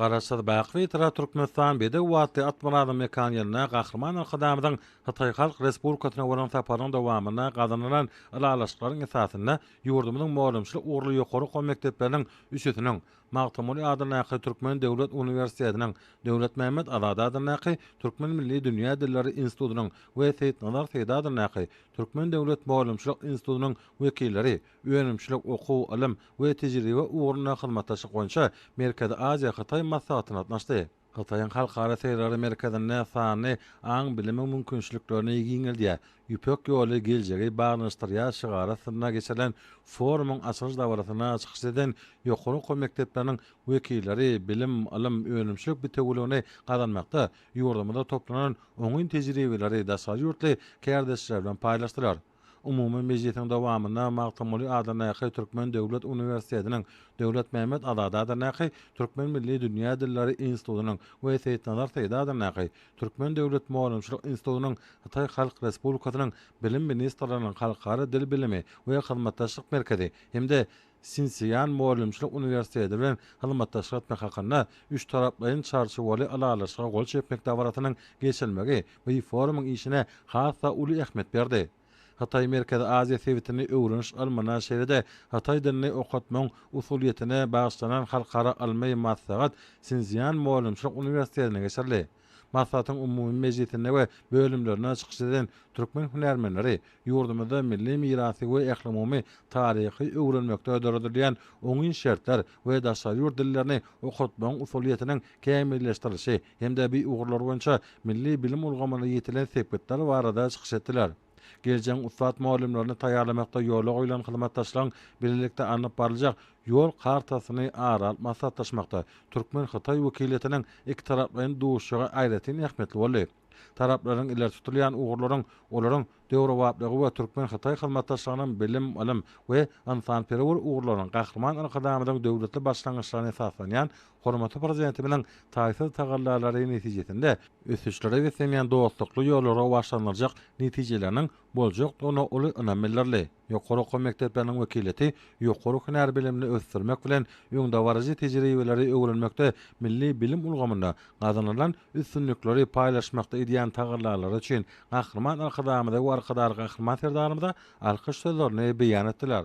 Garaşsyz, baky Bitarap Türkmenistan bedew atly at myradyň mekan ýylynda Gahryman Arkadagymyzyň Hytaý Halk Respublikasyna bolan saparynyň dowamynda gazanylan ylalaşyklaryň esasynda ýurdumyzyň mugallymçylyk ugurly ýokary okuw mekdepleriniň üçüsiniň, Magtymguly adyndaky Türkmen döwlet uniwersitetiniň, Döwletmämmet Azady adyndaky Türkmen milli dünýä dilleri institutynyň we Seýitnazar Seýdi adyndaky Türkmen döwlet mugallymçylyk institutynyň wekilleri önümçilik, okuw, ylym we tejribe ugrunda hyzmatdaşlyk boýunça Merkezi Aziýa-Hytaý maslahatyna gatnaşdy. Hytaýyň Halkara sergileri merkezinde sanly aň-bilimiň mümkinçiliklerini giňeldýär, Ýüpek ýoly geljegi baglanyşdyrýar şygary astynda geçirilen forumyň açylyş dabarasynda çykyş eden ýokary okuw mekdepleriniň wekilleri bilim, ylym, önümçilik bitewüligini gazanmakda ýurdumyzda toplanan oňyn tejribeleri daşary ýurtly kärdeşleri bilen paýlaşdylar. Umumy mejlisiň dowamynda Magtymguly adyndaky Türkmen döwlet uniwersitetiniň, Döwletmämmet Azady adyndaky Türkmen milli dünýä dilleri institutynyň we Seýitnazar Seýdi adyndaky Türkmen döwlet mugallymçylyk institutynyň Hytaý Halk Respublikasynyň Bilim ministrliginiň Halkara dil bilimi we hyzmatdaşlyk merkezi hem-de Sinszýan mugallymçylyk uniwersiteti bilen hyzmatdaşlyk etmek hakynda üçtaraplaýyn çarçuwaly ylalaşyga gol çekmek dabarasynyň geçirilmegi bu forumyň işine has-da uly ähmiýet berdi. Hytaý Merkezi Aziýa sebitini öwreniş ylmyna şeýle-de hytaý dilini okatmagyň usulyýetine bagyşlanan halkara ylmy maslahat Sinszýan mugallymçylyk uniwersitetinde geçirildi. Maslahatyň umumy mejlisinde we bölümlerinde çykyş eden türkmen hünärmenleri ýurdumyzda milli mirasy we ählumumy taryhy öwrenmekde döredilýän oňyn şertler we daşary ýurt dillerini okatmagyň usulyýetiniň kämilleşdirilişi hem-de bu ugurlar boýunça milli bilim ulgamynda ýetilen sepgitler barada çykyş etdiler. Geljegiň ussat mugallymlaryny taýýarlamakda ýola goýlan hyzmatdaşlygyň bilelikde alnyp baryljak Ýol kartasyny ara alyp maslahatlaşmakda türkmen-hytaý wekiliýetiniň ikitaraplaýyn duşuşygy aýratyn ähmiýetli boldy. Taraplaryň ileri tutulýan ugurlaryň, olaryň döwrebaplygy we türkmen-hytaý hyzmatdaşlygynyň bilim, ylym we ynsanperwer ugurlarynyň Gahryman Arkadagymyzyň döwletli başlangyçlaryna esaslanýan hormatly Prezidentimiziň taýsyz tagallalary netijesinde ösüşlere beslenýän dostlukly ýola rowaçlandyryjak netijeleriniň boljakdygyna uly ynam bildirildi. Ýokary okuw mekdepleriniň wekiliýeti ýokary hünär bilimini ösdürmek bilen öňdebaryjy tejribeleri öwrenmekde milli bilim ulgamynda gazanylan üstünlikleri paýlaşmakda edýän tagallalary üçin Gahryman Arkadagymyza we Arkadagly Gahryman Serdarymyza alkyş sözlerini beýan etdiler.